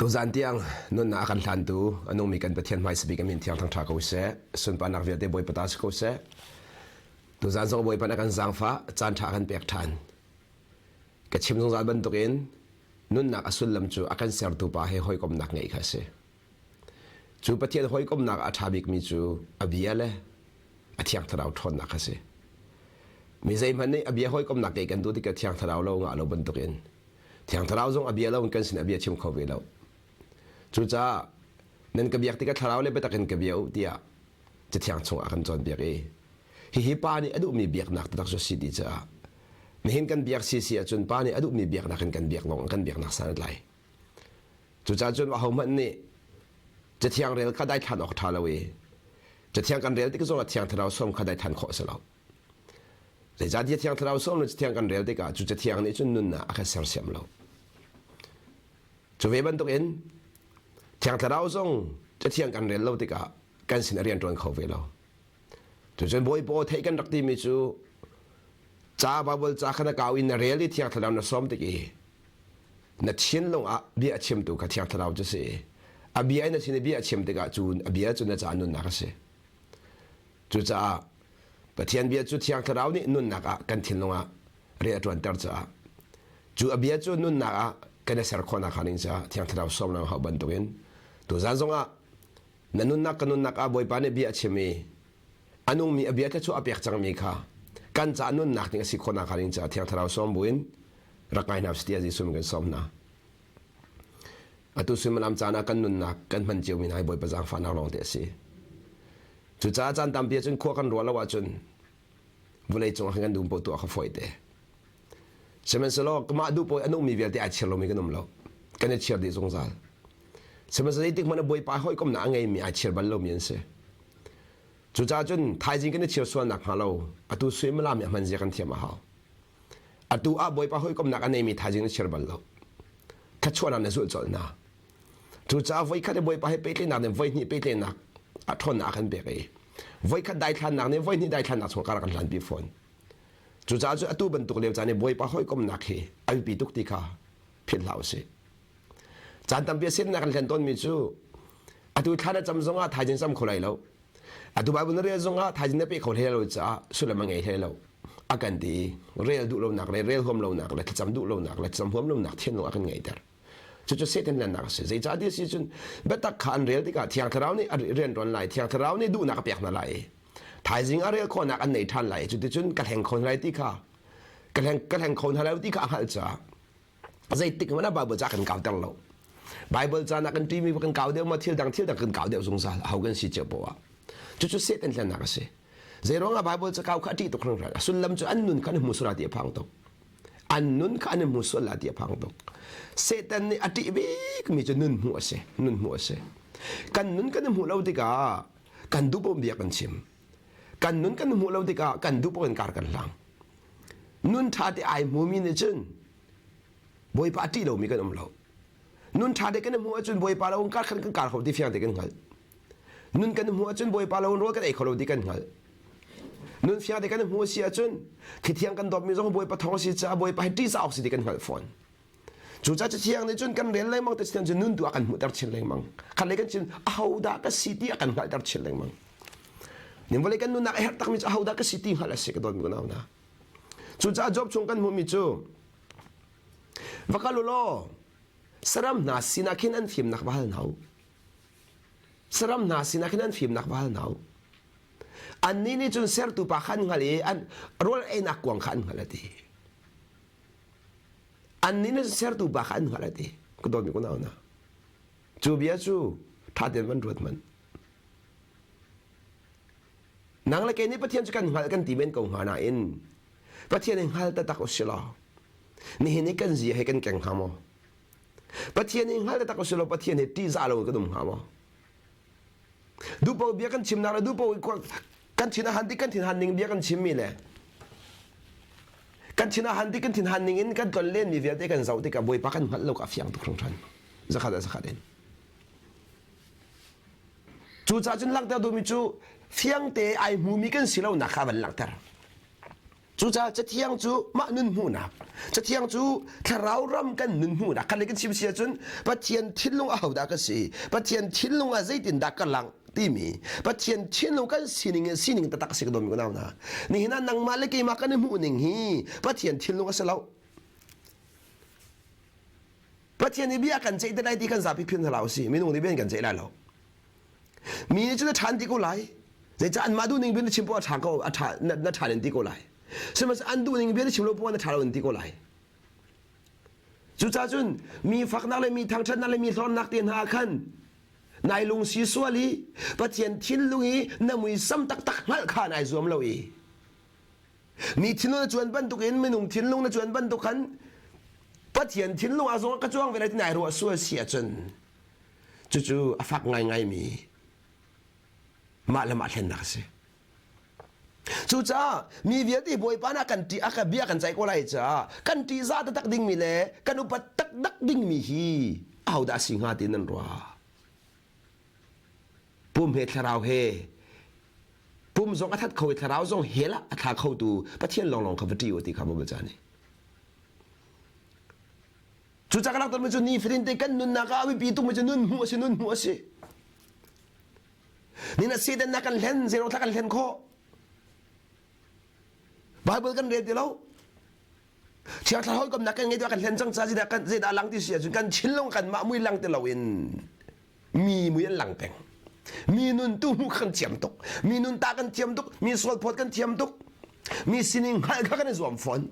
Tuzan tiang nunnak a kan hlantu a nungmi kan Pathian hmaisabik a min thiang thangṭha ko seh. Sunparnak vialte Bawipa ta si ko seh. Tuzan zong Bawipa na kan zaangfah caan ṭha a kan pek ṭhan. Ka chim zungzal bantukin nunnak a sullam cu a kan sertu pa he hawikomhnak ngeih kha a si. Cu Pathian hawikomhnak a ṭha bikmi cu a bia le a Thiang Thlarau ṭhawnnak kha a si. Mi zeihmanh nih a bia hawikomhnak ngeih kan duh tikah Thiang Thlarau lo ngah lo bantukin Thiang Thlarau zong a bia lo in kan sin a bia chim kho ve lo. Cucaah nan ka biak tikah thlarau le biatak in ka bia u tiah Cathiang chungah a kan cawnpiak i hihi pa nih a duhmi biaknak taktak cu a si ti caah nihin kan biak si si ahcun pa nih a duhmi biaknak in kan biak lawng kan biaknak san a tlai. Cucaah cun ahohmanh nih Cathiang rel kha daithlan awk ṭha lo i Cathiang kan rel tik zongah Thiang Thlarau sawm kha daithlan khawh a si lo. Zeicahtiah Thiang Thlarau sawm le Cathiang kan rel tikah cu Cathiang nih cun nunnak a kan sersiam lo. Cu ve bantukin Thiang Thlarau zong Cathiang kan rel lo tikah kan sin a rian ṭuan kho ve lo. Cucun Bawipa aw theih kan rak timi cu ca Baibal ca kha na kau in na rel i Thiang Thlarau na sawm tik i na thinlung ah bia a chimtu kha Thiang Thlarau cu si. A bia in na sin i bia a chim tikah cu a bia cu na caah nunnak a si. Cucaah Pathian bia cu Thiang Thlarau nih nunnak ah kan thinlung ah rian a ṭuanter caah cu a bia cu nunnak ah kan i ser khawhnak hnga ding caah Thiang Thlarau sawm lengmang hau bantukin tuzan zongah na nunnak ka nunnak ah Bawipa nih bia a chim i a nungmi a bia thluachuah a pek cangmi kha kan caah nunnak ding a si khawhnak hnga ding caah Thiang Thlarau sawm buin rak ngai hna usih tiah Jesuh min kan sawm hna. Atu suimilam caan ah kan nunnak kan hman ciomi hna hi Bawipa zaangfahnak lawng te a si. Cucaah caan tampi ahcun khua kan ruah lo ahcun vawlei cung ah khan kan dum paoh tuah kha fawi te. Sihmanhsehlaw kamah duh paoh a nungmi vialte ai chir lomi kan um lo. Kan i chir dih zungzal. Sihmanhsehlaw zeitik hmanh ah Bawipa hawikomhnak a ngeimi ai chir bal lomi an si. Cucaah cun thaizing kan i chir sual nakhnga lo atu suimilam i a hman zia kan thiam a hau. Atu ah Bawipa hawikomhnak a neimi thaizing na chir bal lo. Thluachuahnak na zulh colh hna. Cucaah voikhat i Bawipa he pehtlaihnak nih voihnih pehtlaihnak a ṭhawnnak a kan pek i voikhat daithlannak nih voihnih daithlannak chung kar a kan hlanpi fawn. Cucaah cu atu bantuk lio caan i Bawipa hawikomhnak hi a biapi tuk ti kha philh hlah usih. Caan tampi a siannak kan hlen tawnmi cu atu thla na cam zongah thaizing cam kho lai lo. Atu Bible na rel zongah thaizing na pe kho hlei lo caah sullam a ngei hlei lo. A kan ti i rel duh lonak le rel huam lonak le thlacam duh lonak le thlacam huam lonak thianlung a kan ngeihter. Cucu Satan hlennak a si. Zeicahtiah si cun biatak kha an rel tikah Thiang Thlarau nih a rian ṭuan lai, Thiang Thlarau nih duhnak a pek hna lai. Thaizing a rel khawhnak an nei ṭhan lai. Cuticun ka hleng kho hna lai ti kha ka hleng ka hleng kho hna lai ti kha a hngalh caah zeitik hmanh ah Bible ca kan kauter lo. Bible ca nak kan ṭimi kan kau deuh ma thil dang thil dang kan kau deuh zungzal ho kan si cio poah. Cucu Satan hlennak a si. Zeiruang ah Bible ca kau kha a ṭih tuk hringhran. A sullam cu an nun kha an hmu sual ti a phang tuk. An nun kha an i hmu sual la ti a phang tuk. Satan nih a ṭih bikmi cu nun hmuh a si. Nun hmuh a si. Kan nun kan i hmuh lo tikah kan duh paoh bia kan chim. Kan nun kan hmuh lo tikah kan duh paoh in kar kan hlang. Nun ṭha te ai hmumi nih cun Bawipa a ṭih lomi kan um lo. Nun ṭha te kan i hmuh ahcun Bawipa lo in kar khan kan kar kho ti fiang te kan hngalh. Nun kan hmuh ahcun Bawipa lo in rawl kan ei kho lo ti kan hngalh. Nun fiang te kan hmuh si ahcun thithiang kan dawtmi zong Bawipa thawng a si caah Bawipa hi ṭihzah awk si ti kan hngalh fawn. Cucaah cathiang nih cun kan rel lengmang te cun nun tu a kan hmuhter chin lengmang. Khat lei kan chin ahodah ka si ti a kan hngalhter chin lengmang. Nin vawlei kan nunnak a herh takmi cu ahodah ka si ti hngalh a si ka dawtmi unau hna. Cucaah Job chung kan hmuhmi cu va kal u law saram hna sinah khin an fimnak va hal hna u. Saram hna sinah khin an fimnak va hal hna u. Annih nih cun sertu pa kha an hngalh i an rawl einak kuang kha an hngalh a ti. Annih nih sertu pa kha an hngalh a ti. Ka dawtmi kunau hna. Cu bia cu ṭha tein van ruat hmanh. Nang le kei nih Pathian cu kan hngalh kan ti men ko hnga nain Pathian hi hngal taktak u si law nihin i kan zia he kan keng hnga maw? Pathian hi hngal taktak u si law Pathian hi ṭihzah lo in kan um hnga maw? Duhpo bia kan chimnak le duhpo kan thin a han tik kan thin han ning bia kan chimmi le kan thin a han tik kan thin han ning in kan tlon lenmi vialte kan zoh tikah Bawipa kan hngalh lo ka fiang tuk hringhran zakhat ah zakhat in cucaah cun langhter duhmi cu fiangte ai hmumi kan si lo nak kha van langhter. Cucaah Cathiang cu mah nun hmuhnak, Cathiang cu thlarau ram kan nun hmuhnak kan kan chim si ahcun Pathian thinlung ahodah ka si, Pathian thinlung ah zeitindah ka langh timi Pathian thinlung kan sining in sining taktak si ka dawmi unau hna. Nihin ah nangmah le keimah kan i hmuh ning hi Pathian thinlung a si lo. Pathian nih bia kan ceih te lai ti kan zapi philh hna hlah usih. Minung nih bia kan ceih lai lo. Mi nih cun a ṭhan ti ko lai. Zeicah anmah duhning bia na chim poah a ṭha ko, a ṭha na ṭha len ti ko lai. Sihmanhsehlaw an duhning bia na chim lo poah na ṭha lo in ti ko lai. Cucaah cun mi faknak le mi thangṭhatnak le mi hlornak te hna ah khan nai lungsi sual i Pathian thinlung i na muisam taktak hngalh kha nai zuam lo i mi thinlung na cuan bantukin minung thinlung na cuan bantuk khan Pathian thinlung ah zong ka cuang ve lai ti nai ruah sual si ahcun cucu a fak ngaingaimi mah le mah thlennak a si. Cucaah mi vialte Bawipa na kan ṭih a ka bia kan ceih ko lai caah kan ṭihzah taktak dingmi le kan upat taktak dingmi hi ahodah a si hnga ti nan ruah? Pum he thlarau he pum zong a that kho i thlarau zong hell ah a thla khotu Pathian lawnglawng kha va ṭih u ti kha Baibal ca nih. Cucaah ka langhtermi cu nifatin te kan nunnak ah a biapi tukmi cu nun hmuh a si, nun hmuh a si. Ni na Satan na kan hlen, zero thla kan hlen khawh. Bible kan rel ti lo. Thiang thlarau hawikomnak kan ngei ti kan hlen cang ca zeidah kan zeidah lang ti si ahcun kan thinlung kan mah mui lang ti loin mi mui an lang peng. Mi nun tu hmuh kan thiam tuk. Mi nun ta kan thiam tuk. Mi sualphawt kan thiam tuk. Mi sining hngalh kha kan i zuam fawn.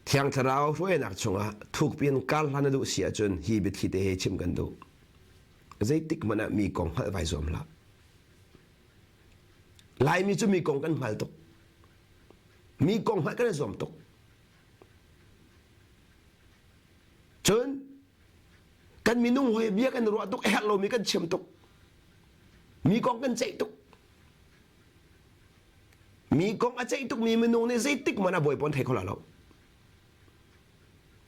Thiang Thlarau hruainak chungah thukpi in kar hlan na duh si ahcun hi biathli te he chim kan duh. Zeitik hmanh ah mi kong hngalh vai zuam hlah. Laimi cu mi kong kan hngal tuk. Mi kong hngalh kan i zuam tuk. Cun kan minung hawi bia kan ruah tuk, a herh lomi kan chim tuk. Mi kong kan ceih tuk. Mi kong a ceih tukmi minung nih zeitik hmanh ah bawipa an thei kho la lo.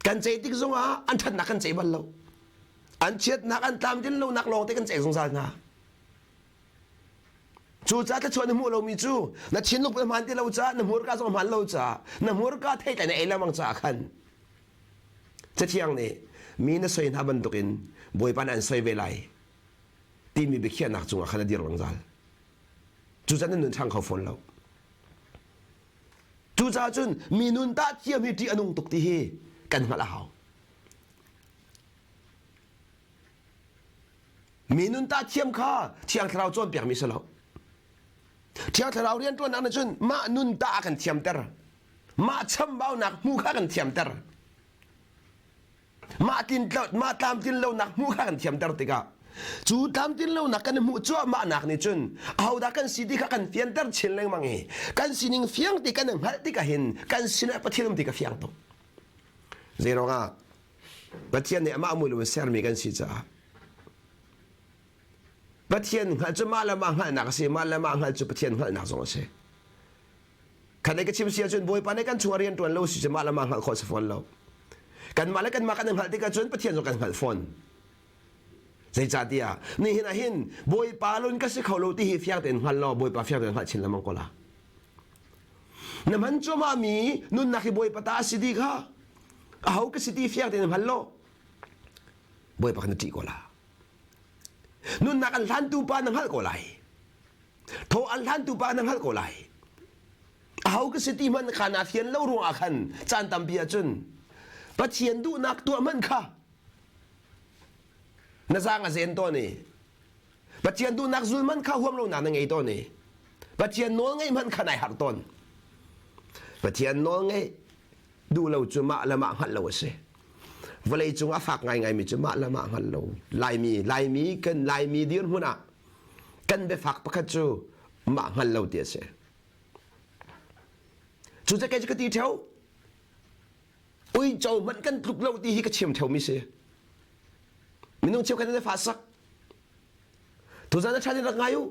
Kan ceih tik zongah an ṭhatnak kan ceih bal lo. An chiatnak an tlamtlin lonak lawngte kan ceih zungzal hna. Cucaah thluachuah na hmuh lomi cu na thinlung na hmaan ti lo caah na hmurka zong hmaan lo caah na hmurka theitlai na ei lengmang caah khan Cathiang nih mi na soi hna bantukin Bawipa nih an soi ve lai timi biakhiahnak cungah khan a dir zungzal. Cucaah nan nun ṭhang kho fawn lo. Cucaah cun mi nun tah thiam hi ṭih a nung tuk ti hi kan hngalh a hau. Mi nun tah thiam kha Thiang Thlarau cawnpiakmi si lo. Thiang Thlarau rianṭuannak nih cun mah nun tah a kan thiamter. Mah chambaunak hmu kha kan thiamter. Mah tlin mah tlamtlin lonak hmuh kha kan thiamter tikah cu tlamtlin lonak kan hmuh cuahmahnak nih cun ahodah kan si ti kha kan fianter chin lengmang i kan sining fiang ti kan hngalh tikah hin kan sinah Pathian um ti ka fiang tuk. Zeiruangah Pathian nih amah mui in sermi kan si caah Pathian hngalh cu mah le mah hngalhnak a si mah le mah hngalh cu Pathian hngalhnak zong a si. Khan ka chim si ahcun Bawipa nih kan chungah rian ṭuan lo si cu mah le mah hngalh khawh si fawn lo. Kanmah le kanmah kan i hngalh tikah cun Pathian zong kan hngalh fawn. Zeicahtiah nihin ah hin Bawipa lun ka si kho lo ti hi fiang tein hngal law Bawipa fiang tein hngalh chin lengmang ko la. Na hman cuahmah mi nunnak hi Bawipa ta a si ti kha aho ka si ti fiang tein hngal law Bawipa kha na ṭih ko la. Nunnak an hlantu pa na hngalh ko lai. Thaw an hlantu pa na hngalh ko lai. Aho ka si ti hmanh kha naa fian lo ruangah khan caan tampi ahcun Pathian duhnak tuah hmanh kha na zaang a zen tawn i Pathian duhnak zul hmanh kha huam lonak na ngei tawn i Pathian nawl ngeih hmanh kha nai harh tawn. Pathian nawl ngeih duh lo cu mah le mah hngalh lo a si. Vawlei cung a fak ngaingaimi cu mah le mah hngalh lo. Laimi, Laimi kan Laimi dirhmun ah kan biafak pakhat cu mah hngal lo ti a si. Cu kei cu ka ti theo. Uico hmanh kan tluk lo ti hi ka chim theomi si. Minung cheukhat an fa sak. Tuzan a ṭhan in rak ngai u.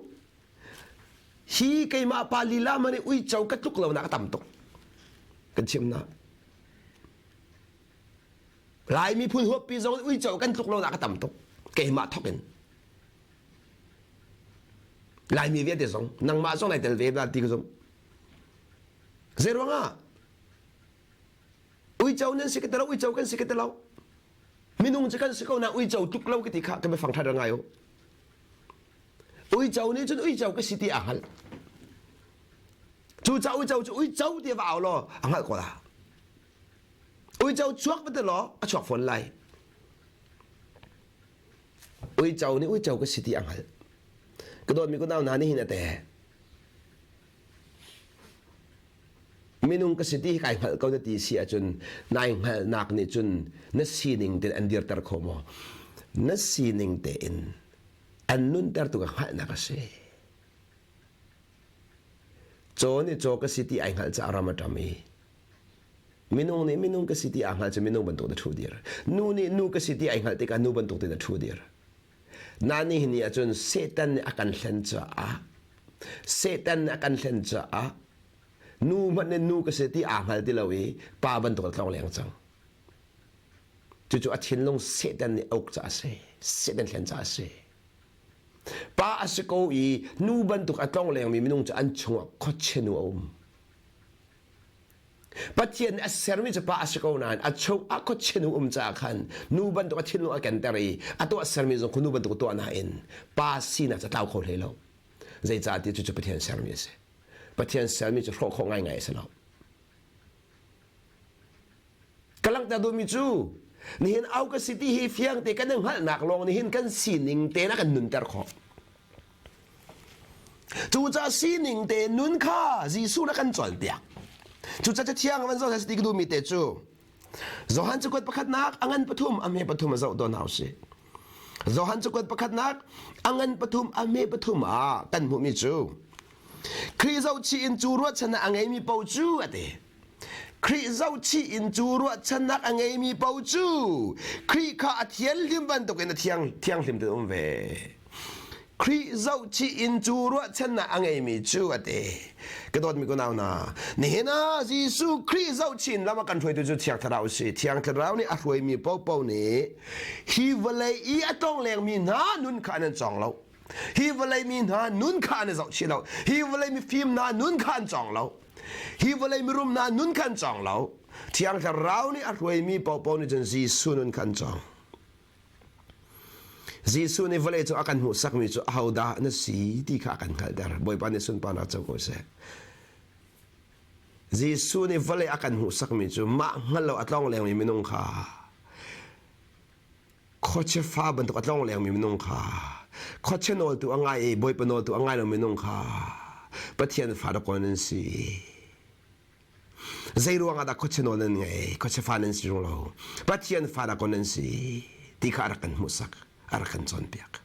Hi keimah pa lila man i uico ka tluk lo nak a tam tuk. Kan chim na. Lai miphun huappi zong uico kan tluk lo nak a tam tuk. Keimah thok in. Laimi vialte zong nangmah zong nai tel ve bla ti ka zumh. Zei ruangah uico nan si ka ti lo uico kan si ka ti lo minung cu kan si ko na uico tluk lo ka ti kha ka biafang ṭha ngai u. Uico nih cun uico ka si ti aa hngalh. Cucaah uico cu uico ti va au law a hngalh ko la. Uico chuak va ti law a chuak fawn lai. Uico nih uico ka si ti a hngalh. Ka dawtmi ka nau hna nih hin a te. Minung ka si ti hi kai hngalh ko na ti si ahcun nai hngalhnak nih cun na sining tein an dirter kho maw? Na sining tein an nuntertu ka hngalhnak a si. Caw nih caw ka si ti ai hngalh caah ram a ṭam i minung nih minung ka si ti aa hngalh cu minung bantuk na ṭhu dir. Nu nih nu ka si ti ai hngalh tikah nu bantuk tein a ṭhu dir. Na nihin ni ahcun Satan nih a kan hlen caah Satan nih a kan hlen caah nu hmanh nih nu ka si ti aa hngal ti lo i pa bantuk a tlong leng cang. Cucu a thinlung Satan nih a uk caah a si. Satan hlen caah a si. Pa a si ko i nu bantuk a tlong lengmi minung cu an chungah khuachia nu a um. Pathian nih a sermi cu pa a si ko nain a chung ah khuachia nu um caah khan nu bantuk a thinlung a kenter i a tuah sermi zong khu nu bantuk tuah nain pa sinak cu a tlau kho hlei lo. Zeicahtiah cucu Pathian sermi a si. Pathian sermi cu hrawh khawh ngaingai a si lo. Ka langhter duhmi cu nihin au ka si ti hi fiang te kan i hngalhnak lawng nihin kan sining te na kan nunter khawh. Cucaah sining te nun kha Jesuh na kan cawnpiak. Cucaah Cathiang van zoh ti ka duhmi te cu Johan cakuat pakhatnak a ngan pathum a hme pathum a zoh tawn hau si. Johan cakuat pakhatnak a ngan pathum a hme pathum ah kan hmuhmi cu Khrih zohchih in cu ruahchannak a ngeimi paoh cu a ti. Khrih zohchih in cu ruahchannak a ngeimi paoh cu Khrih kha a thianghlim bantukin a thiang thianghlim te um ve. Khrih zohchih in cu ruahchannak a ngeimi cu a ti. Ka dawtmi ka nau hna, nihin ah Jesuh Khrih zohchih in lam a kan hruaitu cu Thiang Thlarau a si. Thiang Thlarau nih a hruaimi paohpaoh nih hi vawlei i a tlonglengmi hna nun kha an an cawng lo. Hi vawlei mi hna nun kha an i zohchih lo. Hi vawlei mifim hna nun kha an cawng lo. Hi vawlei mirum hna nun kha an cawng lo. Thiang Thlarau nih a hruaimi paohpaoh nih cun Jesuh nun kha an cawng. Jesuh nih vawlei cu a kan hmuhsakmi cu ahodah na si ti kha a kan hngalhter. Bawipa nih sunparnak co ko seh. Jesuh nih vawlei a kan hmuhsakmi cu mah hngal lo a tlong lengmi minung kha khuachia fa bantuk a tlong lengmi minung kha khuachia nawltu a ngai i Bawipa nawltu a ngai lo minung kha Pathian fa rak kawl nan si. Zei ruangah dah khuachia nawl nan ngei khuachia fa nan si rung lo Pathian fa rak kawl nan si ti kha a rak kan hmuhsak a rak kan cawnpiak.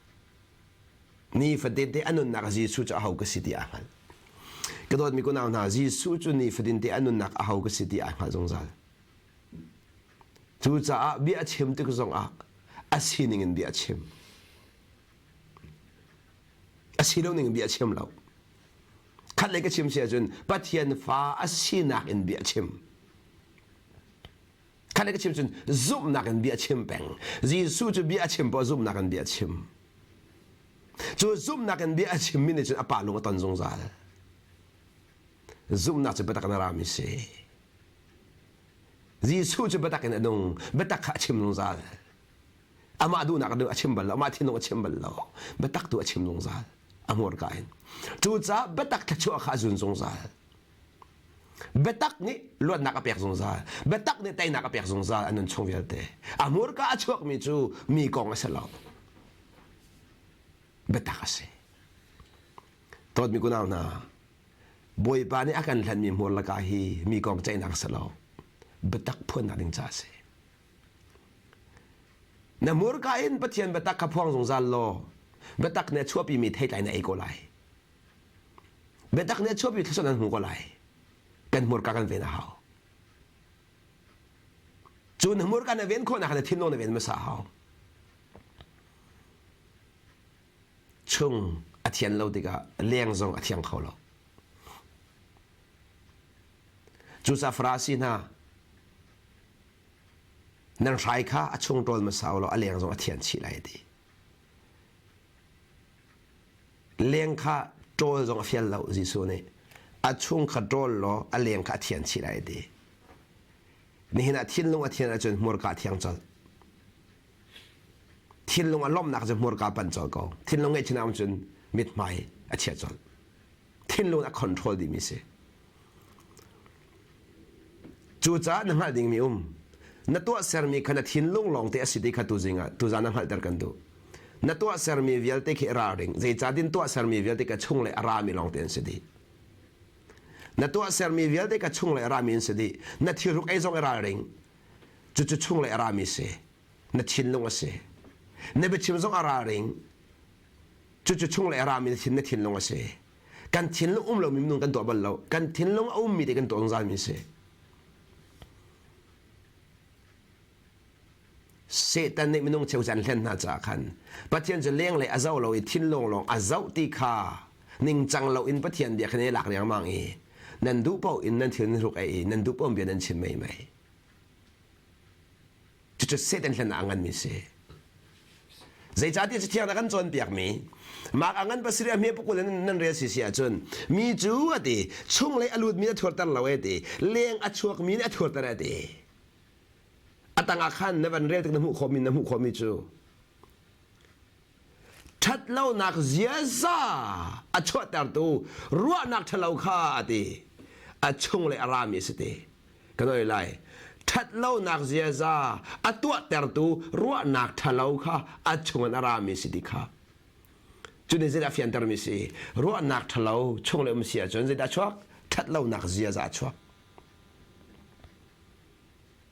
Nifatin te a nunnak Jesuh cu aho ka si ti aa hngalh. Ka dawtmi kunau hna Jesuh cu nifatin te a nunnak aho ka si ti aa hngalh zungzal. Cucaah bia a chim tik zongah a sining in bia a chim. A si lo ning in bia a chim lo. Khat lei ka chim si ahcun Pathian fa a sinak in bia a chim. Khat lei ka chim cun zumhnak in bia a chim peng. Jesuh cu bia a chim poah zumhnak in bia a chim. Cu zumhnak in bia a chimmi nih cun a pa lung a ton zungzal. Zumhnak cu biatak in a rami si. Jesuh cu biatak in a nung, biatak kha a chim zungzal. Amah duhnak a chim bal lo, amah thinlung a chim bal lo. Biatak tu a chim zungzal. A hmurka in. Cucaah biatak thluachuah kha a zun zungzal. Biatak nih luatnak a pek zungzal. Biatak nih teinak a pek zungzal a nun chung vialte. A hmurka a chuakmi cu mi kong a si lo. Biatak a si. Dawtmi kunau hna, Bawipa nih a kan hlanmi hmur lakah hi mi kong ceihnak si lo biatak phuannak ding ca a si. Na hmurka in Pathian biatak kha phuang zungzal law biatak nih a chuahpimi theitlai na ei ko lai. Biatak nih a chuahpi thluachuah nan hmu ko lai. Kan hmurka kan ven a hau. Cu na hmurka na ven khawhnak na thinlung na ven hmasa a hau. Chung a thian lo tikah leng zong a thiang kho lo. Cucaah Farasi hna nan hrai kha a chung ṭawl hmasa u law a leng zong a thian chih lai a ti. Leng kha Ṭawl zong a fial lo Jesuh nih. A chung kha ṭawl law a leng kha a thian chih lai a ti. Nihin ah thinlung a thian ahcun hmurka a thiang colh. Thinlung a lawmhnak cu hmurka pan colh ko. Thinlung ngeih chin cun mithmai a chia colh. Thinlung a control dihmi si. Cucaah na hngalh dingmi um. Na tuahsermi kha na thinlung lawngte a si ti kha tuzing ah tuzan ah hngalhter kan duh. Na tuahsermi vialte khi ralring. Zeicahtin tuahsermi vialte ka chung le a rami lawngte an si dih. Na tuahsermi vialte ka chung le a rami an si dih. Na thilhruk ei zong i ralring. Cucu chung le a rami si. Na thinlung a si. Na biachim zong a ralring. Cucu chung le a rami na thinlung a si. Kan thinlung um lomi minung kan tuah bal lo. Kan thinlung a ummi te kan tuah zungzalmi si. Satan nih minung cheu an hlen hna caah khan Pathian cu lenglei a zoh lo i thinlung lawng a zoh ti kha ningcang lo in Pathian bia khan i lak riangmang i nan duh paoh in nan thil nan hruk ei i nan duh paoh bia nan chim mei mei. Cucu Satan hlen ah a nganmi si. Zeicahtiah Cathiang a kan cawnpiakmi Mark a ngan pasarih a hme pakul in nan rel si si ahcun mi cu a ti chunglei a lutmi a thuarter lo e ti leng a chuakmi nih a thuarter e ti a tangah khan na van rel tik na hmuh khawhmi na hmuh khawhmi cu ṭhatlonak ziaza a chuahtertu ruahnak ṭhalo kha a ti a chunglei a rami a si ti Kan oi lai. Ṭhatlonak ziaza a tuahtertu ruahnak ṭhalo kha a chungin a rami si ti kha. Cu nih zeidah a fiantermi si? Ruahnak ṭhalo chung le um si ahcun zeidah a chuak? Ṭhatlonak ziaza a chuak.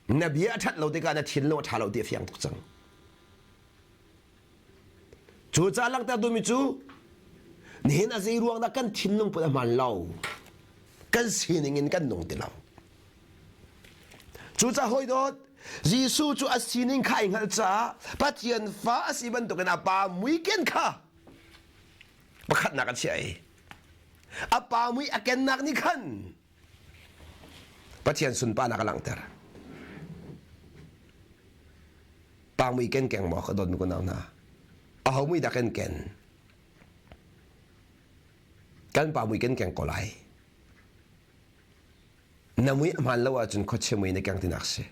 Na bia a ṭhat lo tikah na thinlung a ṭha lo ti a fiang tuk cang. Cucaah langhter duhmi cu nihin a zei ruang dah kan thinlung put a hmaan lo. Kan sining in kan nung ti lo. Cucaah hawidawt Jesuh cu a sining kha ai hngalh caah Pathian fa a si bantukin a pa muiken kha pakhatnak a chiah i a pa mui a kennak nih khan Pathian sunparnak a langhter. Pa mui ken keng maw ka dawtmi kunau hna? Aho mui dah kan ken? Kan pa mui ken keng ko lai. Na mui a hmaan lo ahcun khuachia mui na keng tinak si.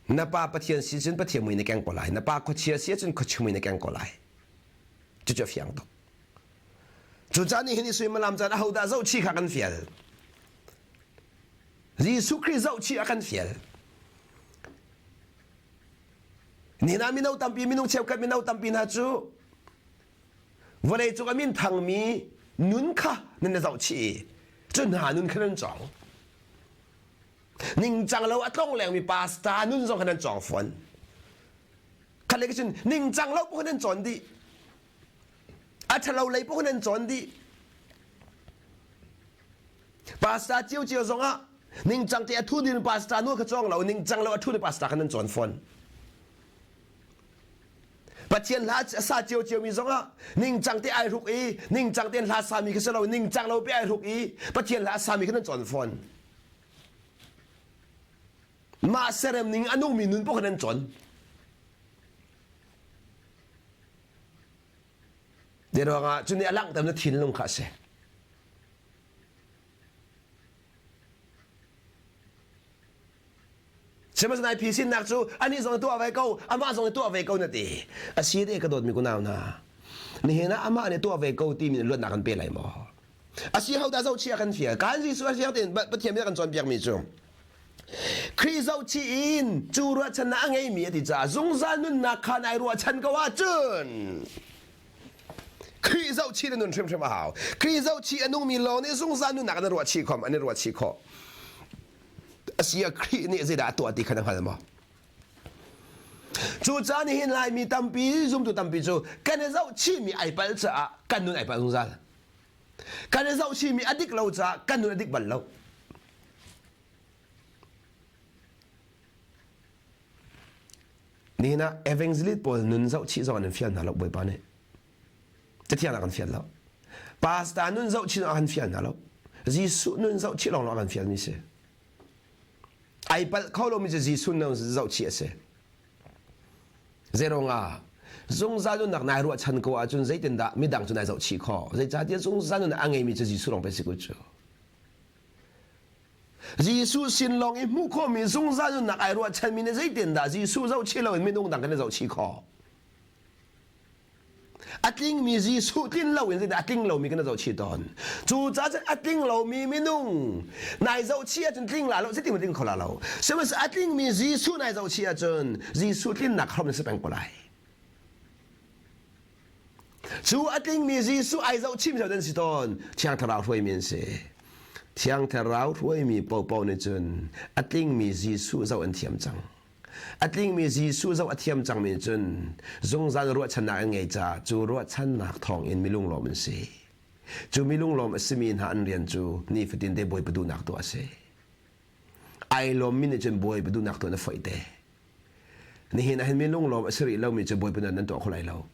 Na pa Pathian si cun Pathian mui na keng ko lai. Na pa khuachia si ahcun khuachia mui na keng ko lai. Cucu a fiang tuk. Cucaah nihin i suimilam caan ahodah zohchih kha kan fial. Jesuh Khrih zohchih a kan fial. Nihin ah mino tampi minung cheukhat mino tampi hna cu vawlei cung a min thangmi nun kha nan na zohchih i cu hna nun kha nan cawng. Ningcang lo a tlong lengmi pastor nun zong kha nan cawng fawn. Khat le cun ningcang lo pawh nan cawn dih. A ṭhalo lei pawh nan cawn dih. Pastor ciocio zongah ningcang te a thu ding pastor nu kha cawng lo ningcang lo a thu pastor kha nan cawn fawn. Pathian hla a sa ciocio mi zongah ningcang te ai hruk i ningcang te hla sami kha si lo ningcang lo pe ai hruk i Pathian hla a sami kha nan cawn fawn. Mah serem ning a nungmi nun pawh kha nan cawn. Te ruangah cu nih a langhter na thinlung kha a si. Sihmanhsehlaw nai phisinnak cu anih zong tuah ve ko, amah zong tuah ve ko na ti. A si de ka dawtmi kunau hna. Nihin ah amah nih tuah ve ko timi luatnak kan pe lai maw? A si ho dah zohchih a kan fial. Kan Jesuh a fiang tein Pathian nih a kan cawnpiakmi cu Khrih zohchih in cu ruahchannak a ngeimi a ti caah zungzal nunnak kha nai ruahchan ko ahcun Khrih zohchih na nun hrimhrim a hau. Khrih zohchih a nungmi lawng nih zungzal nunnak an ruahchih khom an i ruahchih khawh. Asi ah Khrih nih zeidah a tuah ti kha na hngal maw? Cucaah nihin Laimi tampi zumtu tampi cu kan i zohchihmi ai palh caah kan nun ai palh zungzal. Kan i zohchihmi a dik lo caah kan nun a dik bal lo. Nihin ah evangelist pawl nun zohchih zong an fial hna lo Bawipa nih. Cathiang ah kan fial lo. Pastor nun zohchih zong an fial hna lo. Jesuh nun zohchih lawng lawng kan fialmi si. Ai palh kho lomi cu Jesuh nun zohchih a si. Zeiruangah? Zungzal nunnak nai ruahchan ko ahcun zeitindah midang cu nai zohchih khawh? Zeicahtiah zungzal nunnak a ngeimi cu Jesuh lawng pei si ko cu. Jesuh sin lawng i hmuh khawhmi zungzal nunnak ai ruahchanmi nih zeitindah Jesuh zohchih loin minung dang kan i zohchih khawh? A tlingmi Jesuh tlin loin zeidah a tling lomi kan i zohchih tawn. Cucaah cun a tling lomi minung nai zohchih ahcun tling la lo zeitin tling kho la lo. Sihmanhsehlaw a tlingmi Jesuh nai zohchih ahcun Jesuh tlinnak hrom na si peng ko lai. Cu a tlingmi Jesuh ai zohchih mi an si tawn. Thiang Thlarau hruaimi an si. Thiang Thlarau hruaimi paohpaoh nih cun a tlingmi Jesuh zoh an thiam cang. A tlingmi Jesuh zoh a thiam cangmi cun zungzal ruahchannak an ngei caah cu ruahchannak thawngin milunglawm an si. Cu milunglawm a simi hna an rian cu nifatin te Bawipa duhnak tuah a si. Ai lawmmi nih cun Bawipa duhnak tuah na foih te. Nihin ah hin milunglawm a si rih lomi cu Bawipa nan tuah kho lai lo.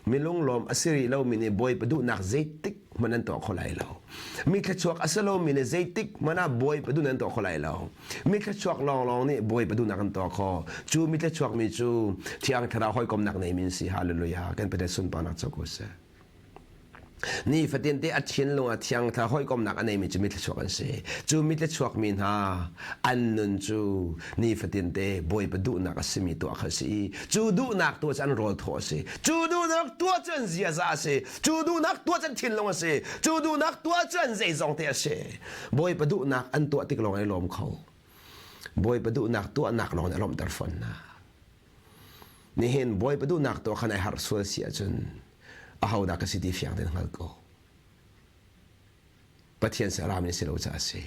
Milunglawm a si rih lomi nih Bawipa duhnak zeitik hmanh an tuah kho lai lo. Mi thluachuak a si lomi nih zeitik hmanh ah Bawipa duhnak an tuah kho lai lo. Mi thluachuak lawnglawng nih Bawipa duhnak an tuah kho. Cu mi thluachuak mi cu Thiang Thlarau hawikomnak neimi an si. Hallelujah. Kan Pathian sunparnak co ko seh. Nifatin te a thinlung ah thiang thla hawikomnak a neimi cu mithlachuak an si. Cu mithlachuak mi hna an nun cu nifatin te Bawipa duhnak a simi tuah kha a si i cu duhnak tuah cu an rawl thaw a si. Cu duhnak tuah cu an ziaza a si. Cu duhnak tuah cu an thinlung a si. Cu duhnak tuah cu an zeizong te a si. Bawipa duhnak an tuah tik lawng ai lawm kho. Bawipa duhnak tuahnak lawng nih a lawmhter fawn hna. Nihin Bawipa duhnak tuah khan ai harh sual si ahcun ahodah ka si ti fiang tein hngal ko. Pathian saram na si lo caah a si.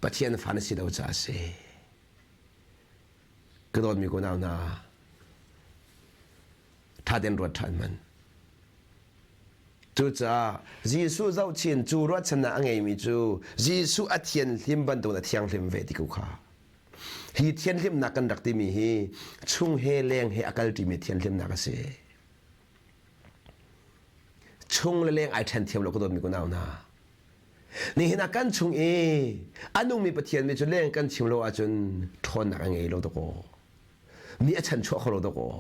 Pathian fa na si lo caah a si. Ka dawtmi ko nau hna, ṭha tein ruat ṭhan hmanh. Cucaah Jesuh zohchin cu ruahchannak a ngeimi cu Jesuh a thianhlim bantukin a thianghlim ve ti ko kha. Hi thianhlimnak kan rak timi hi chung he leng he a kalṭimi thianhlimnak a si. Chung le leng ai ṭhen thiam lo ka dawtmi kunau hna. Nihin ah kan chung i a nungmi Pathian mi cu leng kan chim lo ahcun ṭhawnnak a ngei lo dakaw. Mi a chanchuah kho lo dakaw.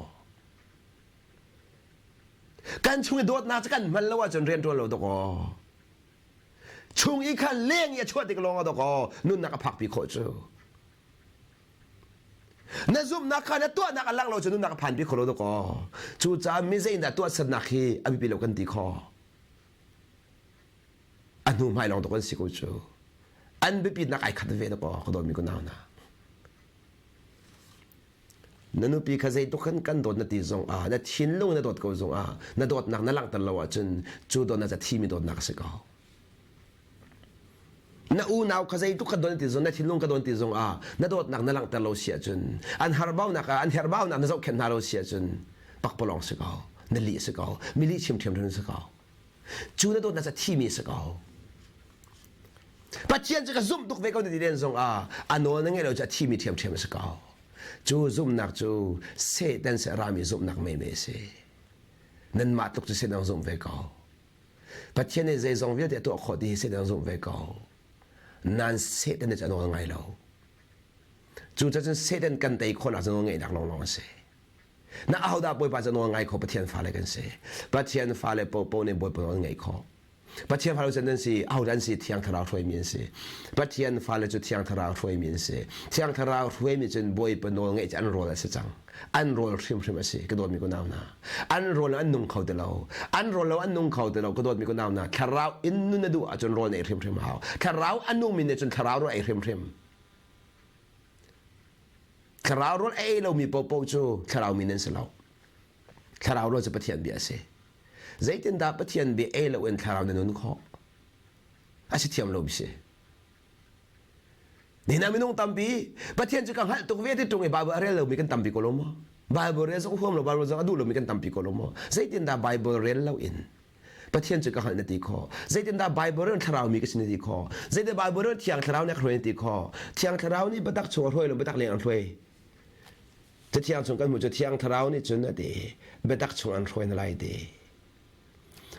Kan chung i dawtnak cu kan hman lo ahcun rian ṭuan lo dakaw. Chung i khan leng i a chuah tik lawng ah dawkaw nunnak a phakpi khawh cu. Na zumhnak kha na tuahnak a lang lo cu nunnak a phanpi kho lo dawkaw. Cucaah mi zeidah tuahsernak hi a biapi lo kan ti kho. A hnu hmai lawng dawk an si ko cu. An biapitnak ai khat ve dawkaw ka dawtmi ka nau hna. Na nupi kha zeitluk khan kan dawt na ti zong ah na thinlung na dawt ko zong ah na dawtnak na langhter lo ahcun cu dawtnak cu a thimi dawtnak a si ko. Na unau kha zeitluk ka dawt na ti zong na thinlung ka dawt ti zong ah na dawtnak na langhter lo si ahcun an harbaunak ah an herhbaunak na zohkhenh hna lo si ahcun pakpalawng si ko na lih si ko mi lih chim ṭhiamṭhiam si ko cu na dawtnak cu a thimi si ko Pathian cu ka zumh tuk ve ko na ti len zong ah a nawl na ngeih lo cu a thimi ṭhiamṭhiam a si ko. Cu zumhnak cu Satan seh rami zumhnak menmen a si. Nanmah tluk cu Satan zumh ve ko. Pathian nih zeizong vialte a tuah khawh ti hi Satan zumh ve ko. Nan Satan nih cu a nawl ngai lo. Cucaah cun Satan kan tei khawhnak cu nawlngeihnak lawnglawng a si. Na ahodah Bawipa cu nawl ngai kho Pathian fale kan si. Pathian fale paohpaoh nih Bawipa nawl ngaih khawh. Pathian fale cu nan si ahodah an si Thiang Thlarau hruaimi an si. Pathian fale cu Thiang Thlarau hruaimi an si. Thiang Thlarau hruaimi cun Bawipa nawl ngeih cu an rawl a si cang. An rawl hrimhrim a si. Ka dawtmi ka nau hna. An rawl an nung kho ti lo. An rawl lo an nung kho ti lo. Ka dawtmi ka nau hna. Thlarau in nun na duh ahcun rawl na ei hrimhrim hau. Thlarau a nungmi nih cun thlarau rawl ei hrimhrim. Thlarau rawl a ei lomi paohpaoh cu thlarau mi nan si lo. Thlarau rawl cu Pathian bia a si. Zeitindah Pathian bia ei loin thlarau na nun khawh? A si thiam lo si. Nihin ah minung tampi Pathian cu ka hngalh tuk ve ti ṭung i Bible a rel lomi kan tampi ko lo maw? Bible rel zong huam lo, Bible zong a duh lomi kan tampi ko lo maw? Zeitindah Bible rel loin Pathian cu ka hngalh na ti khawh? Zeitindah Bible rel thlarau mi ka si na ti khawh? Zeitindah Bible rel Thiang Thlarau nih a hruai na ti khawh? Thiang Thlarau nih biatak chung a hruai lo, biatak leng an hruai. Cathiang chung kan hmuh cu Thiang Thlarau nih cun a ti biatak chung an hruai hna lai ti.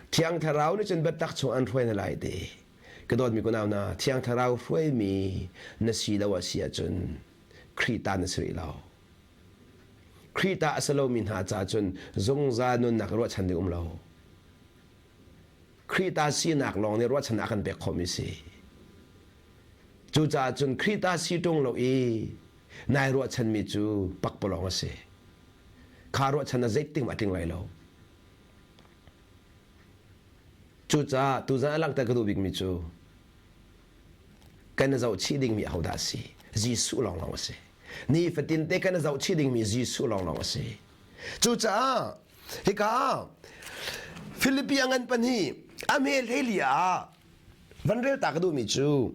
Thiang Thlarau nih cun biatak chung an hruai hna lai ti. Ka dawtmi kunau hna, Thiang Thlarau hruaimi na si lo a si ahcun Khrih ta na si rih lo. Khrih ta a si lomi hna caah cun zungzal nunnak ruahchan ding um lo. Khrih ta sinak lawng nih ruahchannak a kan pek khawhmi si. Cucaah cun Khrih ta si ṭung lo i nai ruahchanmi cu pakpalawng a si. Kha ruahchan na zeitik a tling lai lo. Cucaah tuzan a langhter ka duh bikmi cu kan i zohchih dingmi ahodah a si? Jesuh lawnglawng a si. Nifatin te kan i zohchih dingmi Jesuh lawnglawng a si. Cucaah hika Filipi a ngan pahnih a hme hleili ah van rel ta ka duhmi cu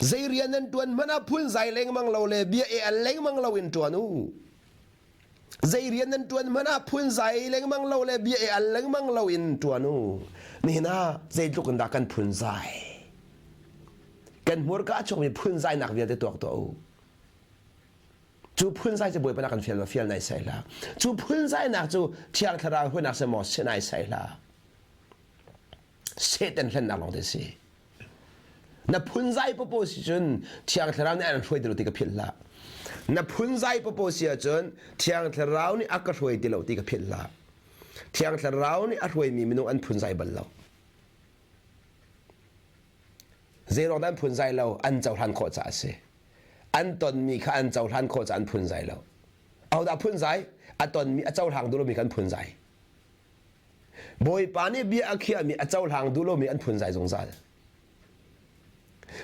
zei rian nan ṭuan hmanh ah phunzai lengmang lo le bia e al lengmang lo in ṭuan u. Zei rian nan ṭuan hmanh ah phunzai lengmang lo le bia e al lengmang lo in ṭuan u. Nihin ah zeitluk in dah kan phunzai? Kan hmurka a chuakmi phunzainak vialte tuak tuah u. Cu phunzai cu Bawipa na kan fial fial nai sai hlah. Cu phunzainak cu Thiang Thlarau huinak se maw si nai sai hlah. Satan hlennak lawng te si. Na phunzai popo si cun Thiang Thlarau nih an hruai ti lo ti ka philh hlah. Na phunzai popo si ahcun Thiang Thlarau nih a ka hruai ti lo ti ka philh hlah. Thiang Thlarau nih a hruaimi minung an phunzai bal lo. Zeiruang dah an phunzai lo? An cohlan khawh caah a si. An tonmi kha an cohlan khawh caah an phunzai lo. Ahodah phunzai? A tonmi a cohlang duh lomi kha an phunzai. Bawipa nih bia a khiahmi a cohlang duh lomi an phunzai zungzal.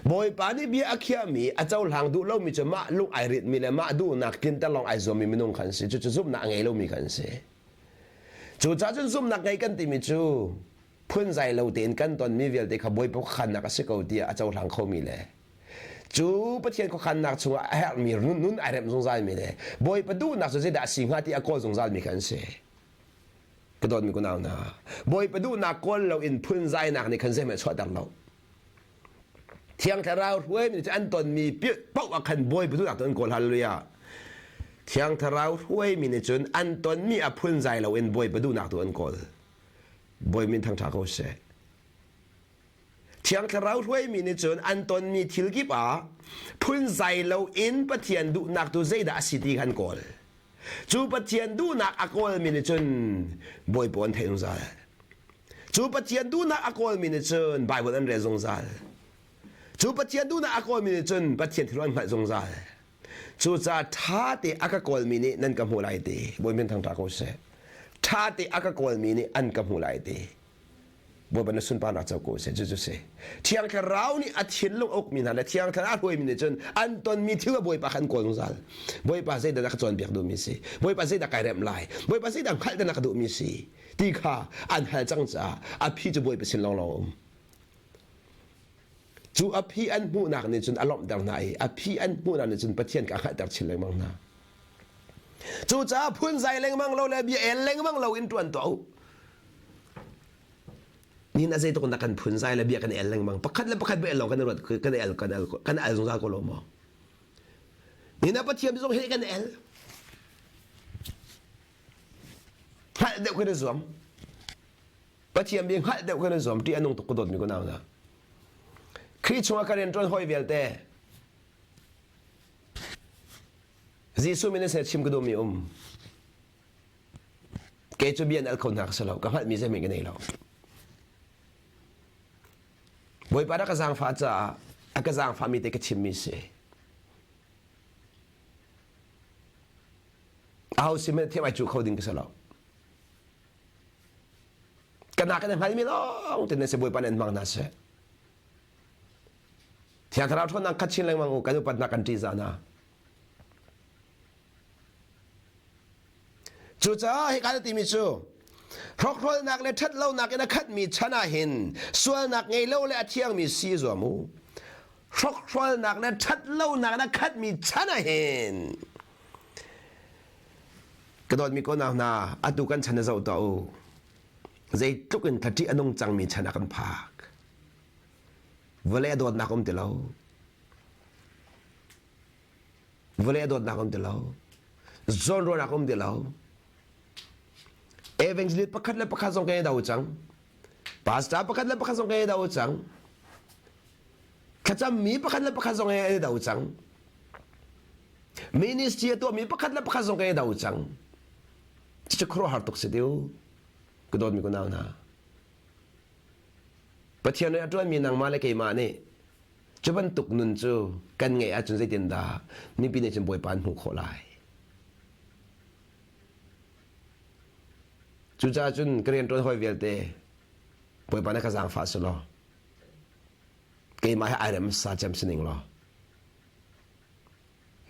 Bawipa nih bia a khiahmi a cohlang duh lomi cu mah lung ai ritmi le mah duhnak tlinter lawng ai zuammi minung kha an si. Cucu zumhnak a ngei lomi kha an si. Cucaah cun zumhnak ngei kan timi cu phunzai lo tein kan tonmi vialte kha Bawipa khuakhannak a si ko tiah a cohlang khomi le cu Pathian khuakhannak chungah a herhmi nun ai remh zungzalmi le Bawipa duhnak cu zeidah a si hnga ti a kawl zungzalmi kha an si. Ka dawtmi kunau hna, Bawipa duhnak kawl loin phunzainak nih khan zeihmanh chuahter lo. Thiang Thlarau hruaimi cu an tonmi paoh ah khan Bawipa duhnak tu an kawl hallelujah. Thiang Thlarau hruaimi nih cun an tonmi a phunzai loin Bawipa duhnak tu an kawl. Bawi min thangṭha ko seh. Thiang Thlarau hruaimi nih cun an tonmi thil kip ah phunzai loin Pathian duhnak tu zeidah a si ti kha an kawl. Cu Pathian duhnak a kawlmi nih cun Bawipa an theih zungzal. Cu Pathian duhnak a kawlmi nih cun Baibal an rel zungzal. Cu Pathian duhnak a kawlmi nih cun Pathian thil an hngalh zungzal. Cucaah ṭha te a ka kawlmi nih nan ka hmuh lai ti. Bawi min thangṭha ko seh. Ṭha te a ka kawlmi nih an ka hmuh lai ti. Bawipa na sunparnak co ko seh cucu si. Thiang Thlarau nih a thinlung a ukmi hna le Thiang Thlarau a hruaimi nih cun an tonmi thil a Bawipa kha an kawl zungzal. Bawipa zeidah na ka cawnpiak duhmi si? Bawipa zeidah kai remh lai? Bawipa zeidah hngalh na ka duhmi si? Ti kha an hal cang caah a phi cu Bawipa sin lawnglawng a um. Cu a phi an hmuhnak nih cun a lawmhter hna i a phi an hmuhnak nih cun Pathian kha a hngalhter chin lengmang hna. Cucaah phunzai lengmang lo le bia el lengmang lo in ṭuan tuah u. Nihin a zeitluk in dah kan phunzai le bia kan el lengmang. Pakhat le pakhat bia el lo kan ruat kan el kan el kan el zungzal ko lo maw? Nihin ah Pathian zong hi kan el. Hngalh deuh kan i zuam. Pathian bia hngalh deuh kan i zuam. Ṭih a nung tuk ka dawtmi ka nau hna. Khrih chungah ka rianṭuan hawi vialte Jesuh min in seh chim ka duhmi um. Kei cu bia an al kho hna ka si lo. Ka hngalhmi zeihmanh ka nei lo. Bawipa rak ka zaangfah caah a ka zaangfahmi te ka chimmi si. Aho sin hmanh thiam ai cu kho ding ka si lo. Ka nak in a hngalmi lawng te nan si Bawipa nih an hmang hna seh. Thiang Thlarau ṭhawnnak khat chin lengmang u kan upatnak kan ṭihzah hna. Cucaah hika na timi cu hrokhrolnak le ṭhatlonak in a khatmi chan ah hin sualnak ngei lo le a thiangmi si zuam u. Hrokhrolnak le ṭhatlonak in a khatmi chan ah hin ka dawtmi ko hna atu kan chan na zoh tuah u. Zeitluk in thla a nung cangmi chan ah kan phak. Vawlei a dawtnak um ti lo. Vawlei a dawtnak um ti lo. Zawnruahnak um ti lo. Evangelist pakhat le pakhat zong kan i do cang. Pastor pakhat le pakhat zong kan i do cang. Thlacammi pakhat le pakhat zong kan i do cang. Ministry a tuahmi pakhat le pakhat zong kan i do cang. Cucu khuaruahhar tuk si tiu. Ka dawtmi ka nau hna. Pathian rian a ṭuanmi nangmah le keimah nih cu bantuk nun cu kan ngeih ahcun zeitindah mipi nih cun Bawipa an hmuh khawh lai? Cucaah cun ka rianṭuan hawi vialte Bawipa na ka zaangfah si law keimah he ai rem sa cem si ning law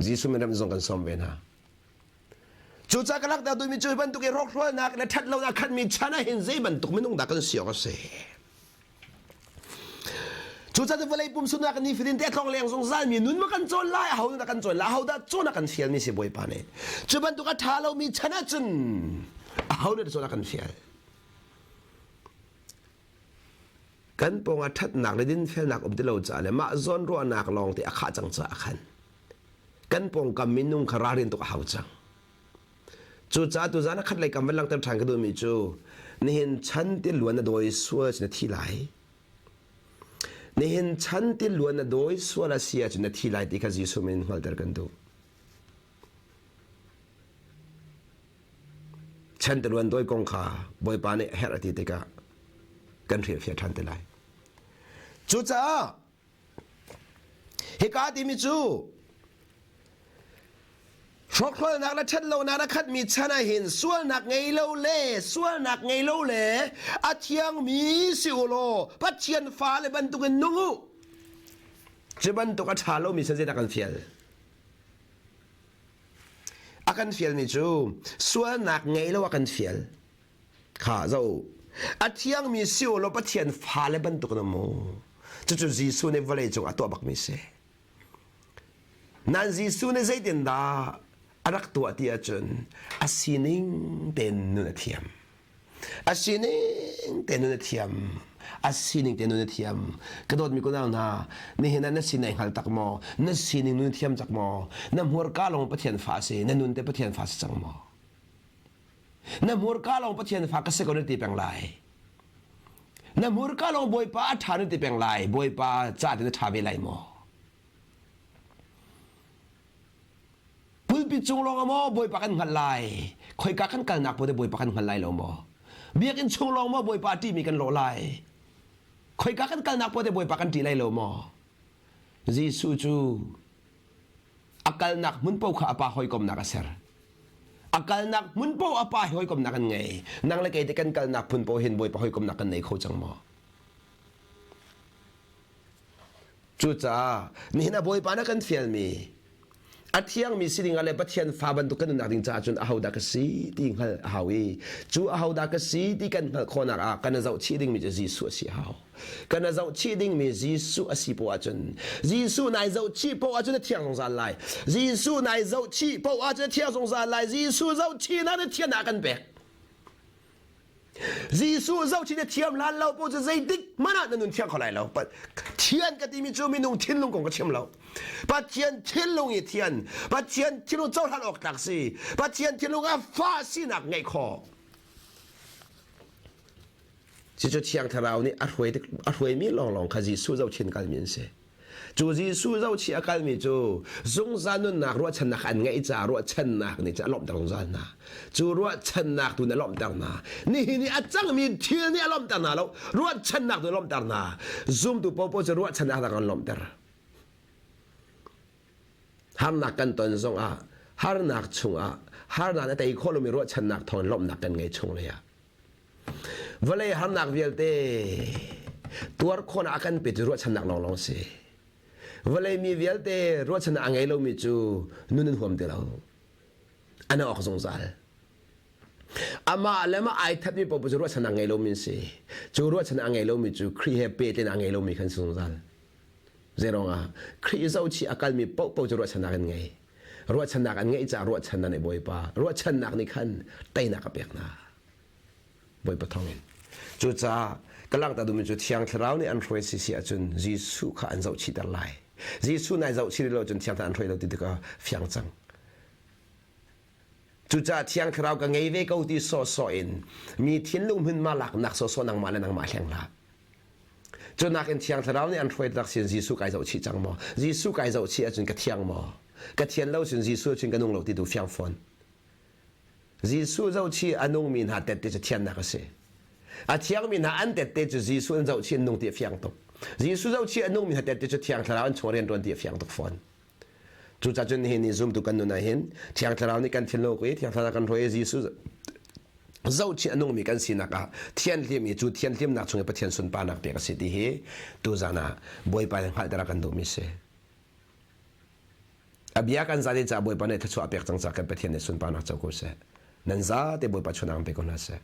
Jesuh min rem zong kan sawm ve hna. Cucaah ka langhter duhmi cu hi bantuk i rawkhralnak le ṭhatlonak khatmi chan ah hin zei bantuk minung dah kan si awk a si. Cucaah vawlei pum sunak ni fatin te a tlong leng zungzal mi nun ma kan cawn lai aho dah kan cawn lai aho dah cawn a kan fial mi si Bawipa nih. Cu bantuk a ṭha lomi chan ah cun aho nih cawn a kan fial. Kan pawngah ṭhatnak le dinfelnak um ti lo caah le mah zawnruahnak lawng te a khah cang caah khan kan pawngkam minung kha ralrin tuk a hau cang. Cucaah tuzaan a khat lei kam van langhter ṭhan ka duhmi cu nihin chan ti luan na dawi sual cun na thi lai. Nihin chan ti luan na dawi sual a si ahcun na thi lai ti kha Jesuh min in hngalhter kan duh. Chan ti luan dawi kong kha Bawipa nih a herh a ti tikah kan hrilhfiah ṭhan te lai. Cucaah Hika timi cu hrawkhralnak le ṭhatlonak a khatmi chan ah hin sualnak ngei lo le sualnak ngei lo le a thiangmi si u law Pathian fale bantukin nung u. Cu bantuk a ṭha lomi san zeidah kan fial? A kan fialmi cu sualnak ngei lo a kan fial. Kha zo a thiangmi si u law Pathian fale bantuk na mu. Cucu Jesuh nih vawlei cung a tuah bakmi si. Nan Jesuh nih zeitindah a rak tuah ti ahcun a sining tein nun a thiam. A sining tein nun a thiam. A sining tein nun a thiam. Ka dawtmi kunau hna, nihin ah na sin ai hngal tak maw? Na sining nun thiam cak maw? Na hmurka lawng Pathian fa si, na nun te Pathian fa si cang maw? Na hmurka lawng Pathian fa ka si ko na ti peng lai. Na hmurka lawng Bawipa a ṭha na ti peng lai. Bawipa ca te na ṭha ve lai maw? Pulpit cung lawng ah maw Bawipa kan hngalh lai? Khoika kan kalnak paoh te Bawipa kan hngal lai lo maw? Biakinn chung lawng maw Bawipa a ṭihmi kan lawh lai? Khoika kan kalnak paoh te Bawipa kan ṭih lai lo maw? Jesuh cu a kalnak hmun paoh kha a pa hawikomnak a ser. A kalnak hmun paoh a pa he hawikomnak an ngei. Nang le kei te kan kalnak phun paoh hin Bawipa hawikomnak kan nei kho cang maw? Cucaah nihin a Bawipa na kan fialmi a thiangmi si ding ah le Pathian fa bantuk kan nunnak ding caah cun ahodah ka si ti hngalh a hau i cu ahodah ka si ti kan hngalh khawhnak ah kan zohchih dingmi cu Jesuh a si a hau. Kan zohchih dingmi Jesuh a si poah ahcun Jesuh nai zohchih poah ahcun a thiang zungzal lai. Jesuh nai zohchih poah ahcun a thiang zungzal lai. Jesuh zohchihnak na thiannak kan pek. Jesuh zohchih na thiam hlan lo poh cu zeitik hmanh ah na nun thiang kho lai lo. Thian ka timi cu minung thinlung kong ka chim lo. Pathian thinlung i thian, Pathian thinlung cohlan awk tlak si, Pathian thinlung ah fa sinak ngeih khawh. Cucu Thiang Thlarau nih a hruai a hruaimi lawnglawng kha Jesuh zohchin kalmi an si. Cu Jesuh zohchih a kalmi cu zungzal nunnak ruahchannak an ngeih caah ruahchannak nih cun a lawmhter zungzal hna. Cu ruahchannak tu nih a lawmhter hna. Nihin i a cangmi thil nih a lawmhter hna lo. Ruahchannak tu a lawmhter hna. Zumtu paohpaoh cu ruahchannak dah kan lawmhter. Harnak kan ton zongah harnak chungah harnak na tei khawh lomi ruahchannak thawngin lawmhnak kan ngei chung lei ah. Vawlei harnak vialte tuar khawhnak a kan petu ruahchannak lawnglawng si. Vawlei mi vialte ruahchannak a ngei lomi cu nun an huam ti lo. An awk zungzal. Amah le mah ai thatmi paoh cu ruahchannak ngei lomi an si. Cu ruahchannak a ngei lomi cu Khrih he pehtlaihnak a ngei lomi khan si zungzal. Zeiruangah Khrih zohchih a kalmi paohpaoh cu ruahchannak an ngei. Ruahchannak an ngeih caah ruahchannak nih Bawipa ruahchannak nih khan teinak a pek hna. Bawipa thawngin. Cucaah ka langhter duhmi cu Thiang Thlarau nih an hruai si si ahcun Jesuh kha an zohchihter lai. Jesuh nai zohchih lo cun Thiang Thlarau an hruai lo ti tikah fiang cang. Cucaah Thiang Thlarau ka ngei ve ko ti sawhsawh in mi thinlung hmunhma laknak sawhsawh nangmah le nangmah hleng hlah. Cu nakin Thiang Thlarau nih an hruai tak sin Jesuh kai zohchih cang maw? Jesuh kai zohchih ahcun ka thiang maw? Ka thian lo cun Jesuh cun ka nung lo ti tu fiang fawn. Jesuh zohchih a nungmi hna tette cu thiannak a si. A thiangmi hna an tette cu Jesuh an zohchih an nung ti a fiang tuk. Jesuh zohchih a nungmi hna tette cu Thiang Thlarau an chung rian ṭuan ti a fiang tuk fawn. Cucaah cun nihin ni zumtu kan nun ah hin Thiang Thlarau nih kan thinlung i Thiang Thlarau kan hruai i Jesuh zohchih a nungmi kan sinak ah thianhlim i cu thianhlimnak chung i Pathian sunparnak pek a si ti hi tuzan ah Bawipa nih hngalhter a kan duhmi si. A bia kan zan in ca Bawipa nih thluachuah a pek cang caah kan Pathian nih sunparnak co ko seh. Nan zate Bawipa chunang pe ko hna seh.